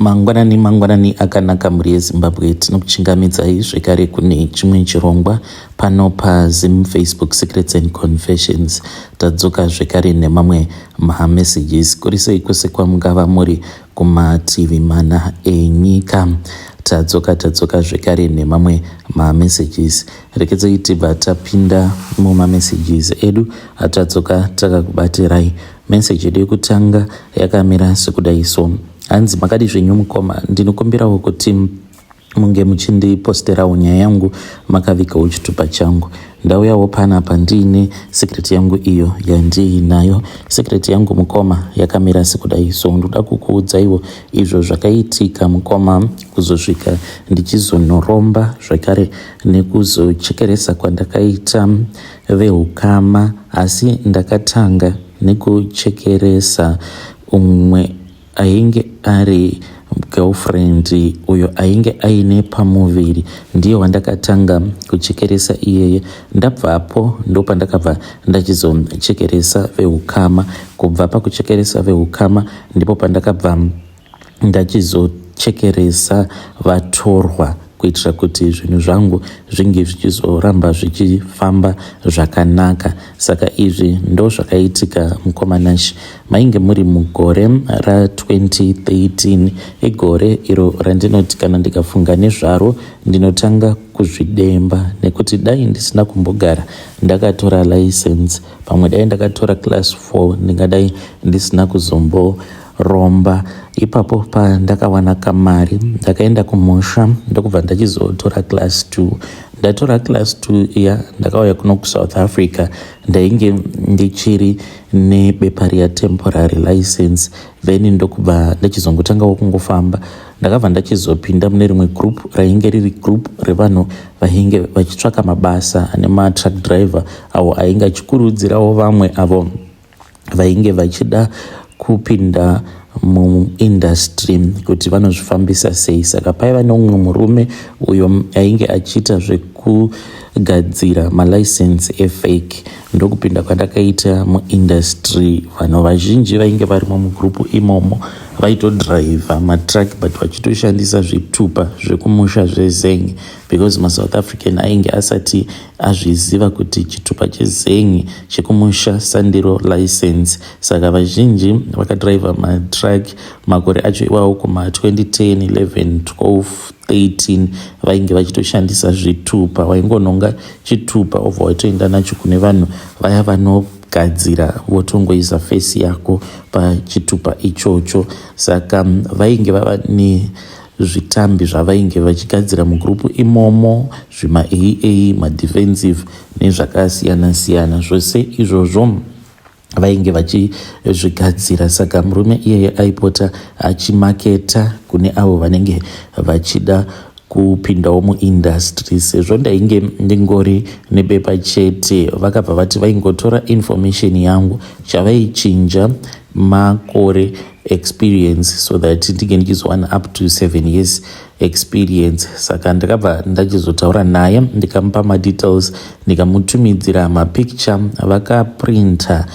Mangwanani mangwanani akanaka mhuri yeZimbabwe, tinokuchingamidzai zvekare kune chimwe chirongwa pano paZim Facebook Secrets and Confessions. Tadzoka zvekare nemamwe mamessages. Kuri sei kwese kwamungava muri kumativi mana enyika. Tadzoka tadzoka zvekare nemamwe mamessages. Rekedzai tibva tapinda mumamessages edu atadzoka takakubatirai. Message yedu yekutanga yakamira sekudai so. Hanzi makadi zvenyu mukoma, ndinokumbirawo kuti munge muchindiposterawo nyaya yangu makavigawo chitupa changu. Ndauyawo panapa ndiine secret yangu iyo yandiinayo. Secret yangu mukoma yakamira sekudai so. Ndoda kukuudzaiwo izvo zvakaitika mukoma kuzosvika ndichizonoromba zvekare nekuzochekeresa kwandakaita vehukama, asi ndakatanga nekuchekeresa umwe ainge ari girlfriend uyo ainge aine pamuviri, ndiye wandakatanga kuchekeresa iyeye. Ndabvapo ndopandakabva ndachizochekeresa vehukama. Kubva pakuchekeresa vehukama ndipo pandakabva ndachizochekeresa vatorwa kuitira kuti zvinhu zvangu zvinge zvichizoramba zvichifamba zvakanaka. Saka izvi ndo zvakaitika mukoma Nash. Mainge muri mugore ra2013, igore iro randinoti kana ndikafunga nezvaro ndinotanga kuzvidemba nekuti dai ndisina kumbogara ndakatora license, pamwe dai ndakatora class 4 ndingadai ndisina kuzombo romba. Ipapo pandakawana kamari ndakaenda kumusha ndokubva ndachizotora class 2. Ndatora class 2 iya ndakauya kuno kuSouth Africa, ndainge ndichiri nebepa riya temporary license, then ndokubva ndachizongotangawo kungofamba. Ndakabva ndachizopinda mune rimwe group rainge riri group revanhu vainge vachitsvaka mabasa ane matruck driver, avo ainge achikurudzirawo vamwe avo vainge vachida kupinda muindustry kuti vanozvifambisa sei. Saka paiva neumwe murume uyo ainge achiita zvekugadzira malicense efake. Ndokupinda kwandakaita muindustry. Vanhu vazhinji vainge varimo mugrupu imomo vaitodhiraivha matruck but vachitoshandisa zvitupa zvekumusha zvezeng, because maSouth African ainge asati azviziva kuti chitupa chezeng chekumusha sandiro license. Saka vazhinji vakadhiraivha matruck makore acho iwawo kuma2010, 11, 12, 13 vainge vachitoshandisa zvitupa. Waingononga chitupa obva watoenda nacho kune vanhu vaya vanogadzira, votongoisa fesi yako pachitupa ichocho. Saka vainge vava nezvitambi zvavainge vachigadzira mugurupu imomo, zvima aa madefensive nezvakasiyana siyana, zvose izvozvo vainge vachizvigadzira. Saka murume iyeye aipota achimaketa kune avo vanenge vachida kupindawo muindustry. Sezvo ndainge ndingori nebepa chete, vakabva vati vaingotora information yangu, chavaichinja makore experience so that ndinge ndichizowana up to 7 years experience. Saka ndakabva ndachizotaura naye, ndikamupa madetails, ndikamutumidzira mapicture, vakaprinta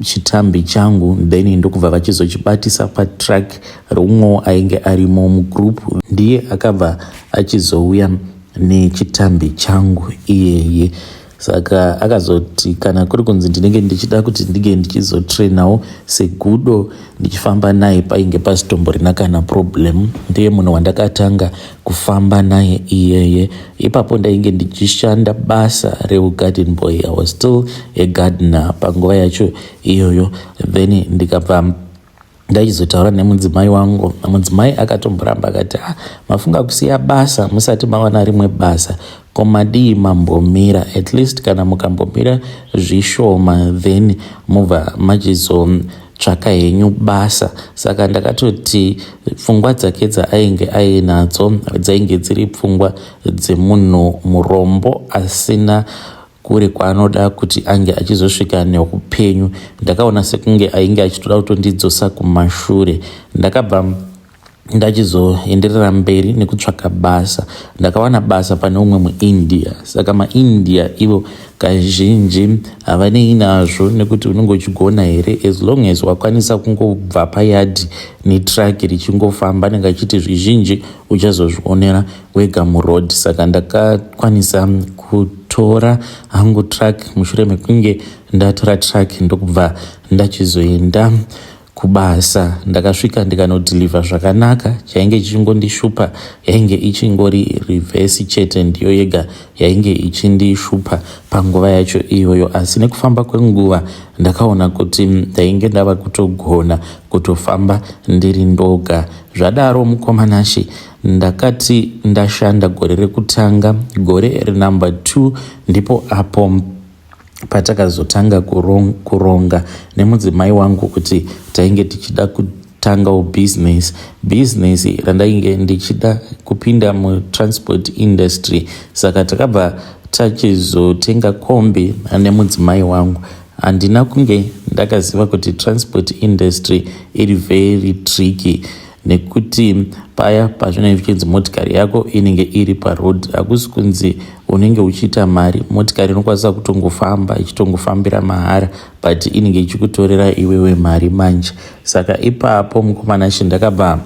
chitambi changu, then ndokubva vachizochibatisa patruck reumwewo ainge arimo mugroup. Ndiye akabva achizouya nechitambi changu iyeye. Saka akazoti kana kuri kunzi ndinenge ndichida kuti ndinge ndichizotrainawo segudo ndichifamba naye, painge pasitomborina kana problem. Ndiye munhu wandakatanga kufamba naye iyeye. Ipapo ndainge ndichishanda basa reugarden boy. I was still a gardener panguva yacho iyoyo. Then ndikabva ndaizotaura nemudzimai wangu. Mudzimai akatomboramba akati, "Ah, mafunga kusiya basa musati mawana rimwe basa? Ko madii mambomira? At least kana mukambomira zvishoma, then mubva machizotsvaka henyu basa." Saka ndakatoti pfungwa dzake dzaainge ainadzo dzainge dziri pfungwa dzemunhu murombo asina kure kwaanoda kuti ange achizosvika neupenyu. Ndakaona sekunge ainge achitoda kutondidzosa kumashure. Ndakabva Ndachizoenderera mberi nekutsvaka basa. Ndakawana basa pane umwe muIndia. Saka maIndia ivo kazhinji havanei nazvo nekuti unenge uchigona here, as long as wakwanisa kungobva payadhi netruck richingofamba, anenge achiti zvizhinji uchazozvionera wega muroad. Saka ndakakwanisa kutora hangu truck. Mushure mekunge ndatora truck, ndokubva ndachizoenda kubasa. Ndakasvika ndikanodhilivha zvakanaka. Chainge chichingondishupa yainge ichingori reverse chete, ndiyo yega yainge ichindishupa panguva yacho iyoyo. Asi nekufamba kwenguva ndakaona kuti ndainge ndava kutogona kutofamba ndiri ndoga. Zvadaro, mukoma Nashe, ndakati ndashanda gore rekutanga, gore renumber 2, ndipo apo patakazotanga kuronga nemudzimai wangu kuti tainge tichida kutangawo business. Business randainge ndichida kupinda mutransport industry. Saka takabva tachizotenga kombi nemudzimai wangu. Handina kunge ndakaziva kuti transport industry iri very tricky, nekuti paya pazvinenge zvichinzi motikari yako inenge iri paroad, hakusi kunzi unenge uchiita mari. Motikari inokwanisa kutongofamba ichitongofambira mahara, but inenge ichikutorera iwewe mari manje. Saka ipapo, mukoma Nashe, ndakabva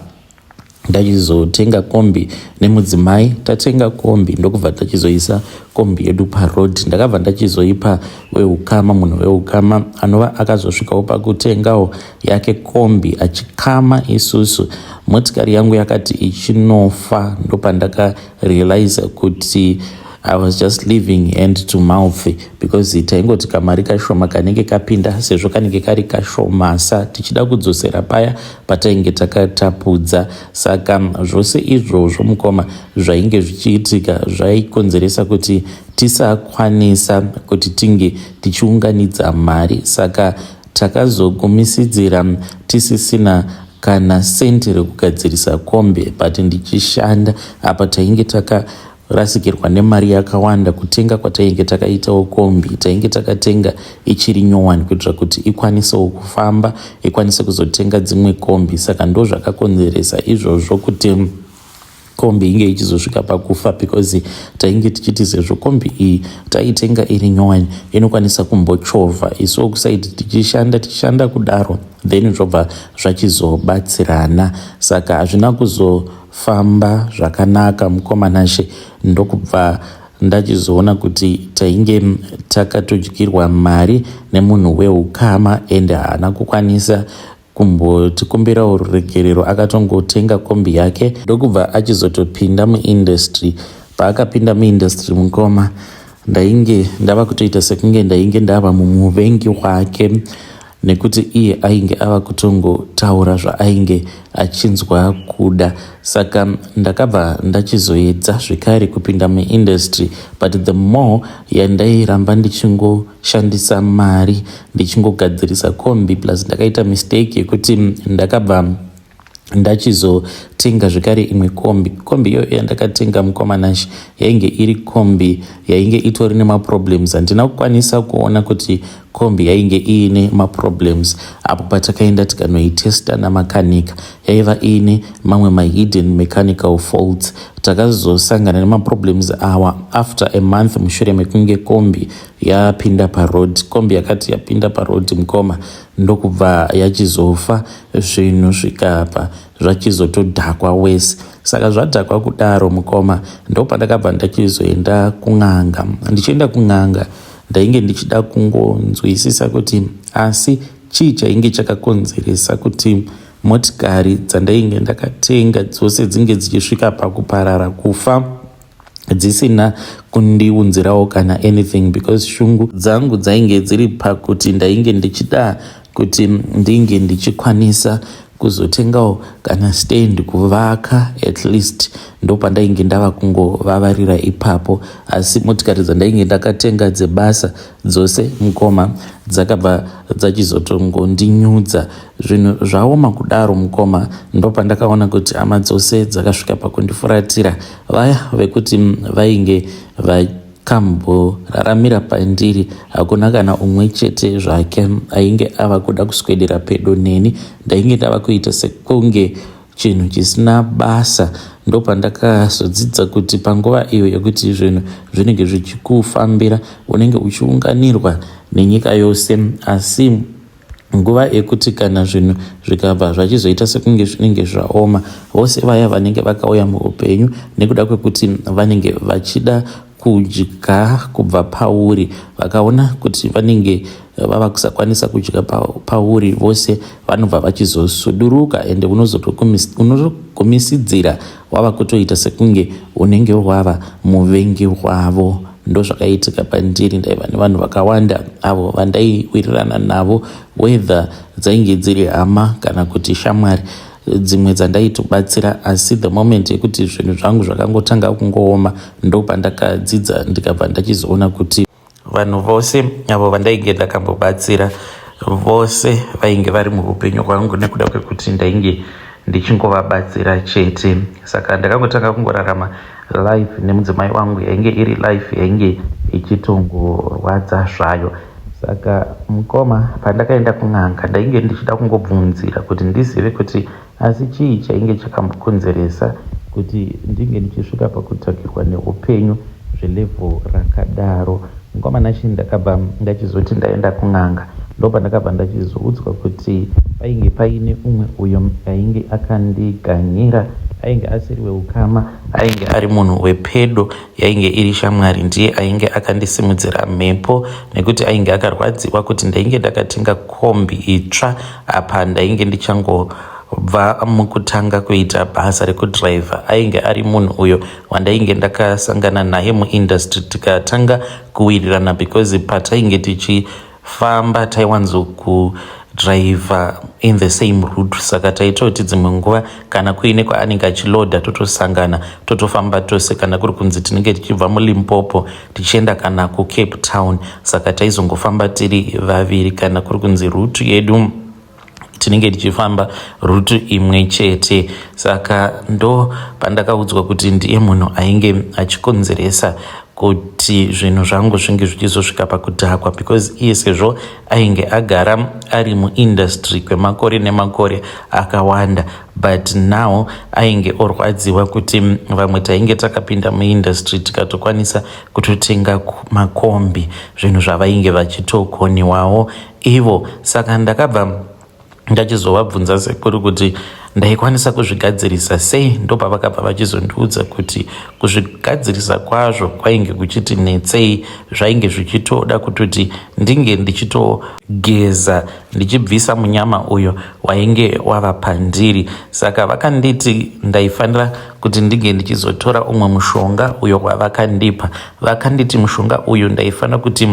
ndachizotenga kombi nemudzimai. Tatenga kombi, ndokubva tachizoisa kombi yedu paroad. Ndakabva ndachizoipa weukama, munhu weukama anova akazosvikawo pakutengawo yake kombi achikama isusu. Motikari yangu yakati ichinofa, ndopandakarealiza kuti I was just living hand to mouth, because taingoti kamari kashoma kanenge kapinda, sezvo kanenge kari kashomasa, tichida kudzosera paya patainge takatapudza. Saka zvose izvozvo, mukoma, zvainge zvichiitika zvaikonzeresa kuti tisakwanisa kuti tinge tichiunganidza mari. Saka takazogumisidzira tisisina kana senti rekugadzirisa kombi, but ndichishanda apa tainge takarasikirwa nemari yakawanda kutenga kwatainge takaitawo kombi. Tainge takatenga ichiri nyowani kuitira kuti ikwanisewo kufamba, ikwanise kuzotenga dzimwe kombi. Saka ndo zvakakonzeresa izvozvo kuti kombi inge ichizosvika pakufa, because tainge tichiti sezvo kombi iyi taitenga iri nyowani, inokwanisa kumbochovha, isuwo kusaidi tichishanda, tichishanda kudaro, then zvobva zvachizobatsirana. Saka hazvina kuzofamba zvakanaka, mukoma Nashe. Ndokubva ndachizoona kuti tainge takatodyirwa mari nemunhu weukama, ende haana kukwanisa kumbotikumbirawo ruregerero. Akatongotenga kombi yake, ndokubva achizotopinda muindustry. Paakapinda muindustry, mukoma, ndainge ndava kutoita sekunge ndainge ndava mumuvengi wake, nekuti iye ainge ava kutongotaura zvaainge achinzwa kuda. Saka ndakabva ndachizoedza zvekare kupinda muindustry, but the more yandairamba ndichingoshandisa mari ndichingogadzirisa kombi, plus ndakaita mistake yekuti ndakabva ndachizotenga zvekare imwe kombi. Kombi iyoyo yandakatenga, mukoma Nashe, yainge iri kombi yainge itori nemaproblems. Handina kukwanisa kuona kuti kombi yainge iine maproblems apo patakaenda tikanoitesta namakanika. Yaiva iine mamwe mahidden mechanical faults. Takazosangana nemaproblems awa after a month mushure mekunge kombi yapinda paroad. Kombi yakati yapinda paroad, mukoma, ndokubva yachizofa. Zvinhu zvikabva zvachizotodhakwa wese. Saka zvadhakwa kudaro, mukoma, ndopandakabva ndachizoenda kun'anga. Ndichienda kun'anga, ndainge ndichida kungonzwisisa kuti asi chii chainge chakakonzeresa kuti motikari dzandainge ndakatenga dzose dzinge dzichisvika pakuparara, kufa, dzisina kundiunzirawo kana anything, because shungu dzangu dzainge dziri pakuti ndainge ndichida kuti ndinge ndichikwanisa kuzotengawo kana stand, kuvaka at least. Ndopandainge ndava kungovavarira ipapo. Asi motikari dzandainge ndakatenga dzebasa dzose, mukoma, dzakabva dzachizotongondinyudza. Zvinhu zvaoma kudaro, mukoma, ndopandakaona kuti hama dzose dzakasvika pakundifuratira. Vaya vekuti vainge vakamboraramira pandiri, hakuna kana umwe chete zvake ainge ava kuda kuswedera pedo neni. Ndainge ndava kuita sekunge chinhu chisina basa. Ndopandakazodzidza kuti panguva iyo yekuti zvinhu zvinenge zvichikufambira unenge uchiunganirwa nenyika yose, asi nguva yekuti kana zvinhu zvikabva zvachizoita sekunge zvinenge zvaoma, vose vaya vanenge vakauya muupenyu nekuda kwekuti vanenge vachida kudya kubva pauri, vakaona kuti vanenge vava kusakwanisa kudya pauri, vose vanobva vachizosuduruka, ende unozogumisidzira wava kutoita sekunge unenge wava muvengi wavo. Ndozvakaitika pandiri. Ndaiva nevanhu vakawanda avo vandaiwirirana navo, whether dzainge dziri hama kana kuti shamwari dzimwe dzandaitobatsira, asi the moment yekuti zvinhu zvangu zvakangotanga kungooma, ndo pandakadzidza ndikabva ndachizoona kuti vanhu vose avo vandainge ndakambobatsira, vose vainge vari muupenyu hwangu nekuda kwekuti ndainge ndichingovabatsira chete. Saka ndakangotanga kungorarama life nemudzimai wangu, yainge iri life yainge ichitongorwadza zvayo. Saka mukoma, pandakaenda kun'anga, ndainge ndichida kungobvunzira kuti ndizive kuti asi chii chainge chakambokonzeresa kuti ndinge ndichisvika pakutakirwa neupenyu zvelevel rakadaro. Mukoma Nashi, ndakabva ndachizoti ndaenda kun'anga, ndopandakabva ndachizoudzwa kuti painge paine umwe uyo ainge akandiganyira. Ainge asiri weukama, ainge ari munhu wepedo, yainge iri shamwari. Ndiye ainge akandisimudzira mhepo nekuti ainge akarwadziwa kuti ndainge ndakatenga kombi itsva, apa ndainge ndichangobva mukutanga kuita basa rekudhiraivha. Ainge ari munhu uyo wandainge ndakasangana naye muindustry, tikatanga kuwirirana because patainge tichifamba taiwanzokudhiraivha in the same route. Saka taitoti dzimwe nguva kana kuine kwaanenge achilodha, totosangana, totofamba tose, kana kuri kunzi tinenge tichibva muLimpopo tichienda kana kuCape Town, saka taizongofamba tiri vaviri, kana kuri kunzi route yedu tinenge tichifamba route imwe chete. Saka ndo pandakaudzwa kuti ndiye munhu ainge achikonzeresa kuti zvinhu zvangu zvinge zvichizosvika pakudhakwa, because iye sezvo ainge agara ari muindustry kwemakore nemakore akawanda, but now ainge orwadziwa kuti vamwe tainge takapinda muindustry tikatokwanisa kutotenga makombi, zvinhu zvavainge vachitokoniwawo ivo. Saka ndakabva ndachizovabvunza sekuru kuti ndaikwanisa kuzvigadzirisa sei. Ndopavakabva vachizondiudza kuti kuzvigadzirisa kwazvo kwainge kuchiti netsei, zvainge zvichitoda kutoti ndinge ndichitogeza, ndichibvisa munyama uyo wainge wava pandiri. Saka vakanditi ndaifanira kuti ndinge ndichizotora umwe mushonga uyo wavakandipa. Vakanditi mushonga uyu ndaifanira kuti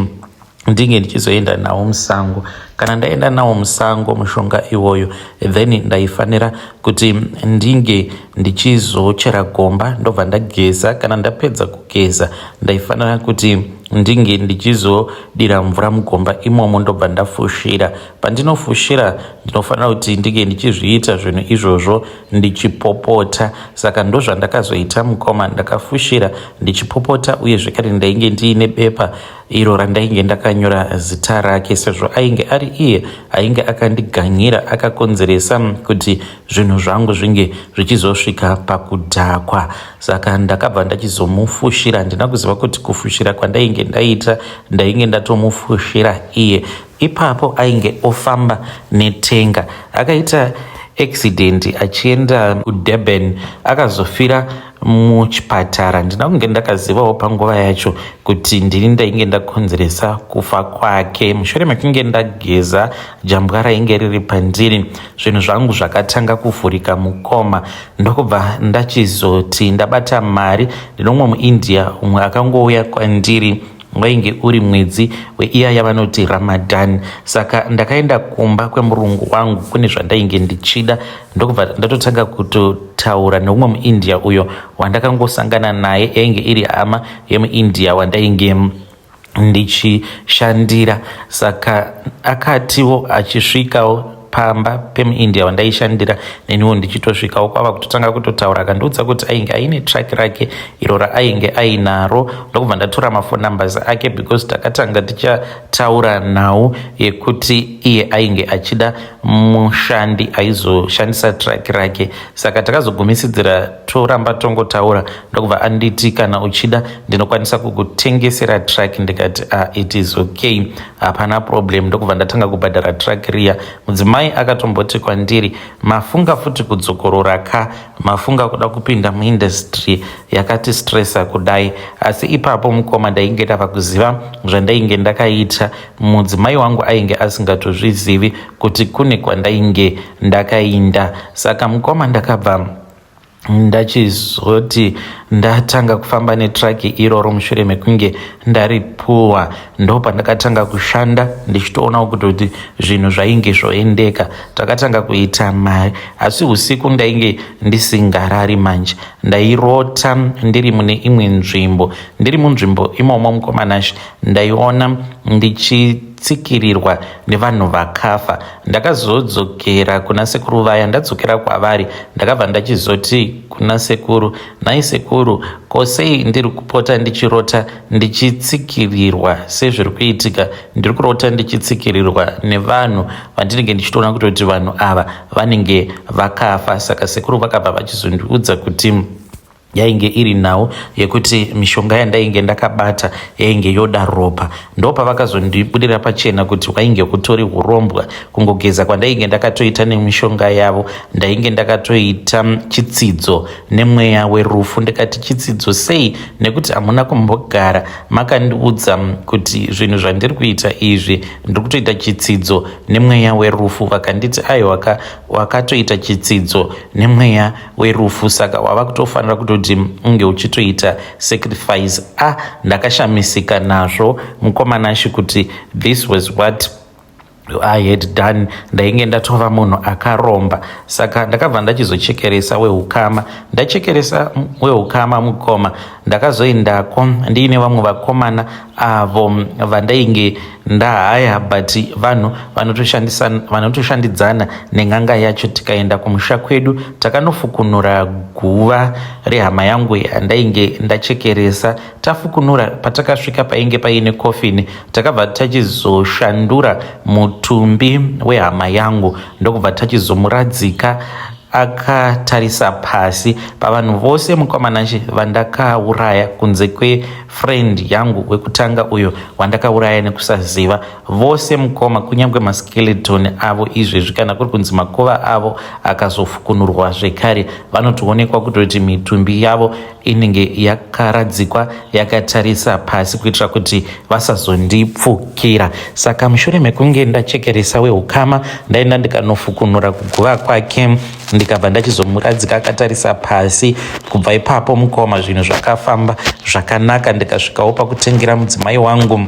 ndinge ndichizoenda nawo musango. Kana ndaenda nawo musango mushonga iwoyo, then ndaifanira kuti ndinge ndichizochera gomba, ndobva ndageza. Kana ndapedza kugeza, ndaifanira kuti ndinge ndichizodira mvura mugomba imomo, ndobva ndafushira. Pandinofushira, ndinofanira kuti ndinge ndichizviita zvinhu izvozvo ndichipopota. Saka ndozvandakazoita, mukoma. Ndakafushira ndichipopota, uye zvekare ndainge ndiine bepa iro randainge ndakanyora zita rake, sezvo ainge ari iye ainge akandiganyira, akakonzeresa kuti zvinhu zvangu zvinge zvichizosvika pakudhakwa. Saka ndakabva ndachizomufushira. Handina kuziva kuti kufushira kwandainge ndaita, ndainge ndatomufushira iye. Ipapo ainge ofamba netenga, akaita accident achienda kuDurban, akazofira muchipatara. Ndina kunge ndakazivawo panguva yacho kuti ndini ndainge ndakonzeresa kufa kwake. Mushure mekunge ndageza jambwa rainge riri pandiri, zvinhu zvangu zvakatanga kuvhurika, mukoma. Ndokubva ndachizoti ndabata mari, ndinomwe muIndia umwe akangouya kwandiri. Wainge uri mwedzi weiya yavanoti Ramadan. Saka ndakaenda kumba kwemurungu wangu kune zvandainge ndichida, ndokubva ndatotanga kutotaura neumwe muIndia uyo wandakangosangana naye. Yainge iri hama yemuIndia wandainge ndichishandira. Saka akatiwo achisvikawo pamba pemuIndia wandaishandira, neniwo ndichitosvikawo kwava kutotanga kutotaura. Akandiudza kuti ainge aine truck rake iro raainge ainaro, ndokubva ndatora maphone numbers ake because takatanga tichataura nhau yekuti iye ainge achida mushandi aizoshandisa truck rake. Saka takazogumisidzira toramba tongotaura, ndokubva anditi, "Kana uchida ndinokwanisa kukutengesera truck." Ndikati, "Ah, it is okay, hapana problem." Ndokubva ndatanga kubhadhara truck riya. Mudzimai akatomboti kwandiri, "Mafunga futi kudzokorora ka? Mafunga kuda kupinda muindustry yakati stressa kudai?" Asi ipapo, mukoma, ndainge ndava kuziva zvandainge ndakaita. Mudzimai wangu ainge asingatozvizivi kuti kune kwandainge ndakainda. Saka mukoma, ndakabva ndachizoti ndatanga kufamba netruck iroro mushure mekunge ndaripuwa. Ndo pandakatanga kushanda ndichitoonawo kutoti zvinhu zvainge zvoendeka. Takatanga kuita mari, asi usiku ndainge ndisingarari. Manje ndairota ndiri mune imwe nzvimbo. Ndiri munzvimbo imomo, mukoma Nashi, ndaiona ndichitsikirirwa nevanhu vakafa. Ndakazodzokera kuna sekuru vaya. Ndadzokera kwavari, ndakabva ndachizoti kuna sekuru, "Nhai sekuru, ko sei ndiri kupota ndichirota ndichitsikirirwa sezviri kuitika? Ndiri kurota ndichitsikirirwa nevanhu vandinenge ndichitoona kutoti vanhu ava vanenge vakafa." Saka sekuru vakabva vachizondiudza kuti yainge iri nhau yekuti mishonga yandainge ndakabata yainge yoda ropa. Ndo pavakazondibudira pachena kuti hwainge hutori urombwa. Kungogeza kwandainge ndakatoita nemishonga yavo, ndainge ndakatoita chitsidzo nemweya werufu. Ndikati, "Chitsidzo sei? Nekuti hamuna kumbogara makandiudza kuti zvinhu zvandiri kuita izvi ndiri kutoita chitsidzo nemweya werufu." Vakanditi, "Aiwa, wakatoita chitsidzo nemweya werufu, saka wava kutofanira kutoti unge uchitoita sacrifice." Ah, ndakashamisika nazvo, mukoma Nashi, kuti this was what I had done. Ndainge ndatova munhu akaromba. Saka ndakabva ndachizochekeresa weukama. Ndachekeresa weukama, mukoma, ndakazoendako ndiine vamwe vakomana avo vandainge ndahaya, but vanhu vanotoshandidzana nen'anga yacho. Tikaenda kumusha kwedu, takanofukunura guva rehama yangu yandainge ndachekeresa. Tafukunura, patakasvika painge paine kofini, takabva tachizoshandura mutumbi wehama yangu, ndokubva tachizomuradzika akatarisa pasi. Pavanhu vose, mukoma Nashi, vandakauraya kunze kwefriend yangu wekutanga uyo wandakauraya nekusaziva, vose, mukoma, kunyange maskeleton avo izvezvi, kana kuri kunzi makuva avo akazofukunurwa zvekare, vanotoonekwa kutoti mitumbi yavo inenge yakaradzikwa yakatarisa pasi kuitira kuti vasazondipfukira. Saka mushure mekunge ndachekeresa weukama, ndaenda ndikanofukunura kuguva kwake, ndikabva ndachizomuradzika akatarisa pasi. Kubva ipapo, mukoma, zvinhu zvakafamba zvakanaka. Ndikasvikawo pakutengera mudzimai wangu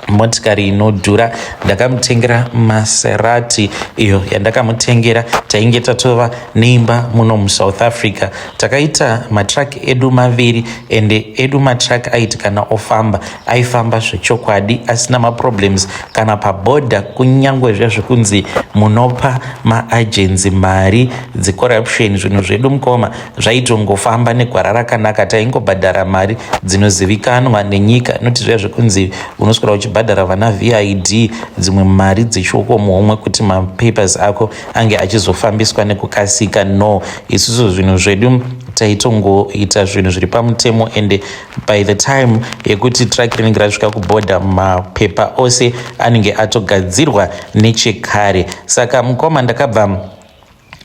motikari inodhura. Ndakamutengera Maserati. Iyo yandakamutengera, tainge tatova neimba muno muSouth Africa. Takaita matruck edu maviri, ende edu matruck aiti kana ofamba, aifamba zvechokwadi asina maproblems kana pabhodha. Kunyange zviya zvekunzi munopa maagency mari dzecorruption, zvinhu zvedu, mukoma, zvaitongofamba negwara rakanaka. Taingobhadhara mari dzinozivikanwa nenyika, noti zviya zvekunzi unoswera uchibhadhara vana VID dzimwe mari dzechioko muhomwe kuti mapapers ako ange achizofambiswa nekukasika. No, isusu zvinhu zvedu taitongoita zvinhu zviri pamutemo, ende by the time yekuti truck rinenge rasvika kubhodha, mapepa ose anenge atogadzirwa nechekare. Saka mukoma, ndakabva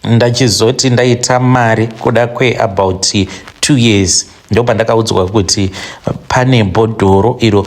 ndachizoti ndaita mari kuda kweabout 2 years, ndo pandakaudzwa kuti pane bhodhoro iro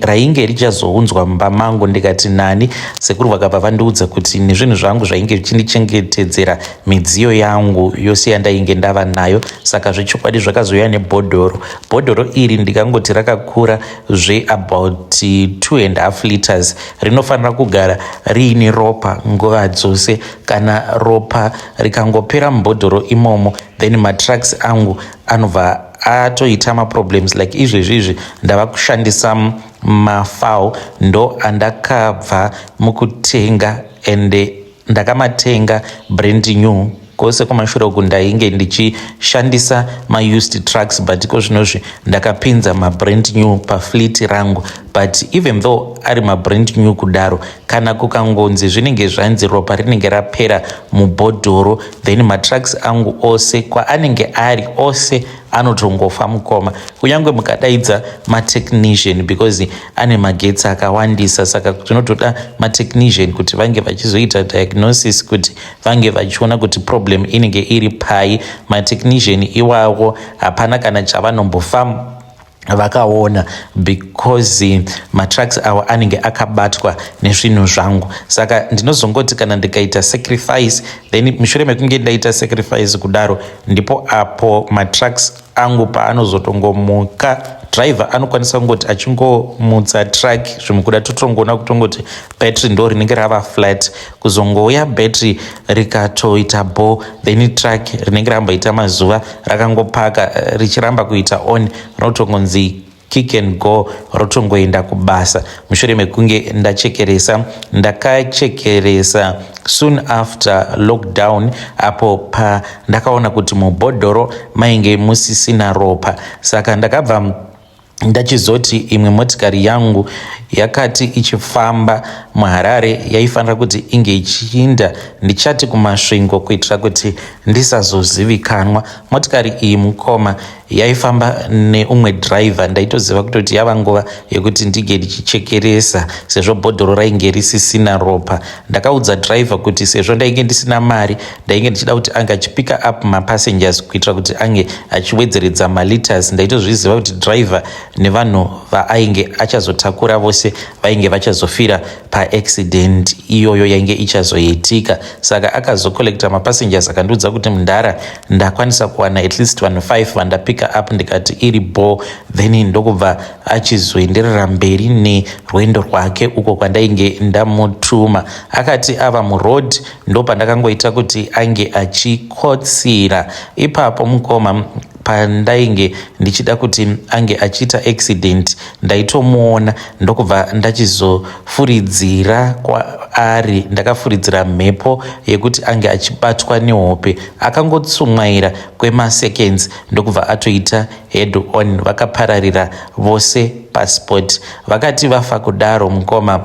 rainge richazounzwa mumba mangu. Ndikati, "Nani, sekuru?" Vakabva vandiudza kuti nezvinhu zvangu zvainge zvichindichengetedzera midziyo yangu yose yandainge ndava nayo. Saka zvechokwadi zvakazouya nebhodhoro. Bhodhoro iri ndikangoti rakakura zveabout 2.5 liters. Rinofanira kugara riine ropa nguva dzose. Kana ropa rikangopera mubhodhoro imomo, then matrucks angu anobva atoita maproblems. Like izvezvi izvi ndava kushandisa mafau, ndo andakabva mukutenga, ende Ndakamatenga brand new. Kwose kumashure uku ndainge ndichishandisa maused trucks, but iko zvinozvi ndakapinza mabrand new pafleet rangu. But even though ari mabrand new kudaro, kana kukangonzi zvinenge zvanzi ropa rinenge rapera mubhodhoro, then matrucks angu ose kwaanenge ari ose anotongofa, mukoma, kunyange mukadaidza matechnician, because ane magetsi akawandisa. Saka zvinotoda matechnician kuti vange vachizoita diagnosis, kuti vange vachiona kuti problem inenge iri pai. Matechnician iwawo hapana kana chavanombofa vakaona, because matrucks awo anenge akabatwa nezvinhu zvangu. Saka ndinozongoti kana ndikaita sacrifice, then mushure mekunge ndaita sacrifice kudaro, ndipo apo matrucks angu paanozotongomuka. Driver anokwanisa kungoti achingomutsa truck, zvimwe kuda totongoona kutongoti battery ndo rinenge rava flat. Kuzongouya battery rikatoita bo, then truck rinenge ramboita mazuva rakangopaka richiramba kuita on, rinotongonzi kick and go, rotongoenda kubasa. Mushure mekunge ndachekeresa, ndakachekeresa soon after lockdown, apo pandakaona kuti mubhodhoro mainge musisina ropa. Saka ndakabva ndachizoti imwe motikari yangu yakati ichifamba muHarare yaifanira kuti inge ichiinda, ndichati kuMasvingo, kuitira kuti ndisazozivikanwa. Motikari iyi, mukoma, yaifamba neumwe dhiraivha. Ndaitoziva kutoti yava nguva yekuti ndinge ndichichekeresa, sezvo bhodhoro rainge risisina ropa. Ndakaudza dhiraivha kuti sezvo ndainge ndisina mari, ndainge ndichida kuti ange achipicka up mapassengers kuitira kuti ange achiwedzeredza maliters. Ndaitozviziva kuti dhiraivha nevanhu vaainge achazotakura vose vainge vachazofira paaccident iyoyo yainge ichazoitika. Saka akazocollecta mapassengers, akandiudza kuti, "Mundara, ndakwanisa kuwana at least vanhu 5 vandapicka up." Ndikati iri bo. Then ndokubva achizoenderera mberi nerwendo rwake uko kwandainge ndamutuma. Akati ava muroad, ndopandakangoita kuti ange achikotsira ipapo, mukoma. Pandainge ndichida kuti ange achiita accident, ndaitomuona, ndokubva ndachizofuridzira kwaari. Ndakafuridzira mhepo yekuti ange achibatwa nehope. Akangotsumwaira kwemaseconds, ndokubva atoita head on, vakapararira vose paspot. Vakati vafa kudaro, mukoma,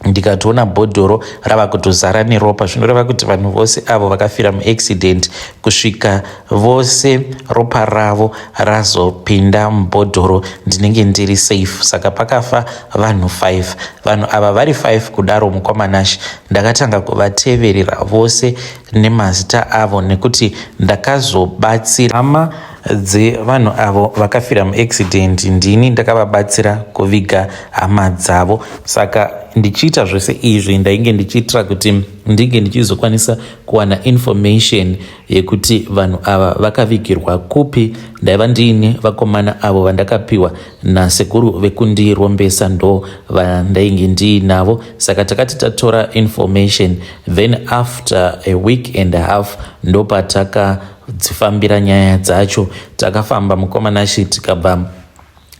ndikatoona bhodhoro rava kutozara neropa. Zvinoreva kuti vanhu vose avo vakafira muaccident, kusvika vose ropa ravo razopinda mubhodhoro, ndinenge ndiri safe. Saka pakafa vanhu 5. Vanhu ava vari 5 kudaro, mukoma Nash, ndakatanga kuvateverera vose nemazita avo, nekuti ndakazobatsira hama dzevanhu avo vakafira muaccident. Ndini ndakavabatsira kuviga hama dzavo. Saka ndichiita zvose izvi, ndainge ndichiitira kuti ndinge ndichizokwanisa kuwana information yekuti vanhu ava vakavigirwa kupi. Ndaiva ndiine vakomana avo vandakapiwa nasekuru vekundirombesa, ndo vandainge ndiinavo. Saka takati tatora information, then after a week and a half ndopatakadzifambira nyaya dzacho. Takafamba, mukoma Nashi, tikabva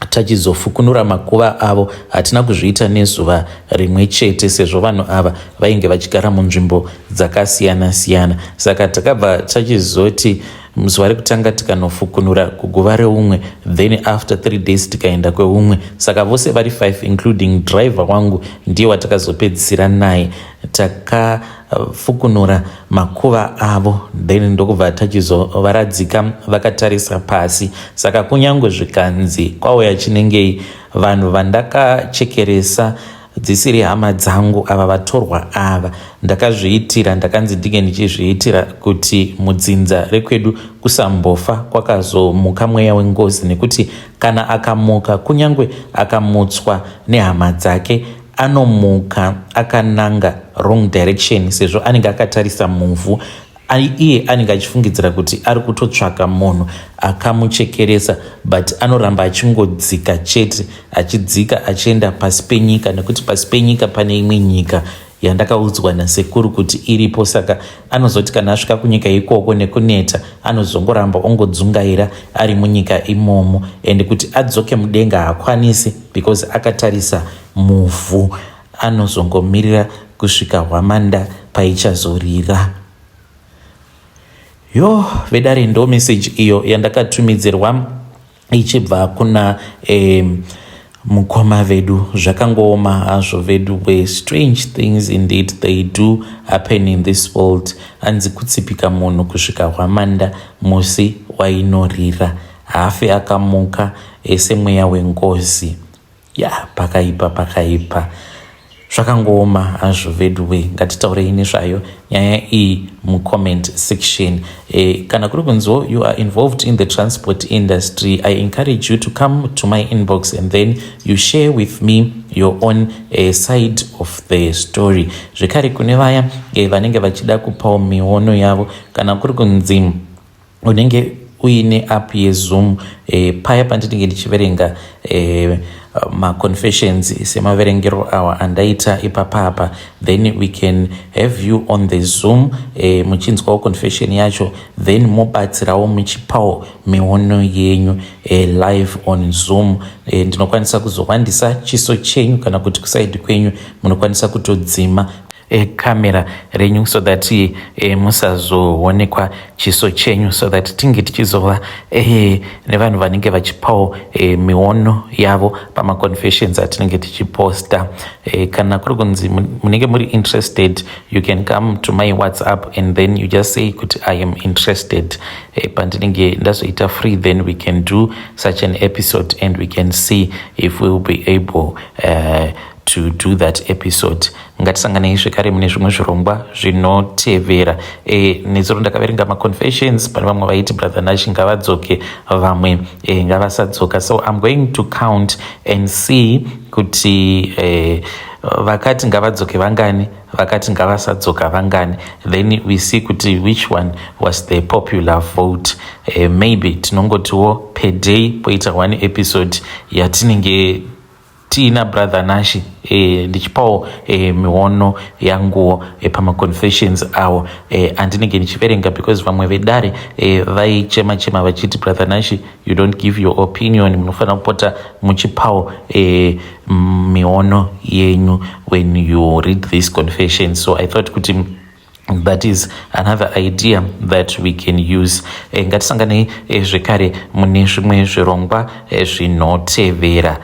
tachizofukunura makuva avo. Hatina kuzviita nezuva rimwe chete, sezvo vanhu ava vainge vachigara munzvimbo dzakasiyana-siyana. Saka takabva tachizoti zuva rekutanga tikanofukunura kuguva reumwe, then after 3 days tikaenda kweumwe. Saka vose vari 5, including driver wangu, ndiye watakazopedzisira naye. Takafukunura makuva avo, then ndokubva tachizovaradzika vakatarisa pasi. Saka kunyange zvikanzi kwauya chinengei, vanhu vandakachekeresa dzisiri hama dzangu ava, vatorwa ava, ndakazviitira, ndakanzi ndinge ndichizviitira kuti mudzinza rekwedu kusambofa kwakazomuka mweya wengozi, nekuti kana akamuka, kunyange akamutswa nehama dzake, anomuka akananga wrong direction, sezvo anenge akatarisa muvhu. Iye anenge achifungidzira kuti ari kutotsvaka munhu akamuchekeresa, but anoramba achingodzika chete, achidzika achienda pasi penyika, nekuti pasi penyika pane imwe nyika yandakaudzwa nasekuru kuti iripo. Saka anozoti kana asvika kunyika ikoko, nekuneta anozongoramba ongodzungaira ari munyika imomo, and kuti adzoke mudenga haakwanisi, because akatarisa muvhu. Anozongomirira kusvika hwamanda paichazorira. Yo vedare, ndo message iyo yandakatumidzirwa ichibva kuna mukoma vedu. Zvakangooma hazvo vedu we. Strange things indeed, they do happen in this world. Anzi kutsipika munhu kusvika hwamanda musi wainorira, haafi akamuka semweya wengozi. Ya, pakaipa, pakaipa, zvakangooma hazvo vedu we. Ngatitaurei nezvayo nyaya iyi mucomment section. Kana kuri kunziwo you are involved in the transport industry, I encourage you to come to my inbox and then you share with me your own side of the story. Zvekare kune vaya vanenge vachida kupawo miono yavo, kana kuri kunzi unenge uine app yeZoom, paya pandinenge ndichiverenga maconfessions semaverengero awa andaita ipapapa, then we can have you on the Zoom, muchinzwawo confession yacho, then mobatsirawo muchipawo miono yenyu live on Zoom. Ndinokwanisa kuzowandisa chiso chenyu, kana kuti kuside kwenyu munokwanisa kutodzima kamera renyu so that musazoonekwa chiso chenyu, so that tinge tichizova nevanhu vanenge vachipawo miono yavo pamaconfessions atinenge tichiposta. Kana kuri kunzi munenge muri interested, you can come to my WhatsApp and then you just say kuti "I am interested". Pandinenge ndazoita free, then we can do such an episode and we can see if we will be able to do that episode. Ngatisanganei zvekare mune zvimwe zvirongwa zvinotevera. Nezuro ndakaverenga maconfessions. Pane vamwe vaiti Brother Nash ngavadzoke, vamwe ngavasadzoka. So I'm going to count and see kuti vakati ngavadzoke vangani, vakati ngavasadzoka vangani, then we see kuti which one was the popular vote. Maybe tinongotiwo per day poita one episode yatinenge tiina Brother Nashi, ndichipawo miono yanguwo pamaconfessions awo andinenge ndichiverenga, because vamwe vedare vaichema chema vachiti, "Brother Nashi, you don't give your opinion. Munofanira kupota muchipawo miono yenyu when you read this confession." So I thought kuti that is another idea that we can use. Ngatisanganei zvekare mune zvimwe zvirongwa zvinotevera.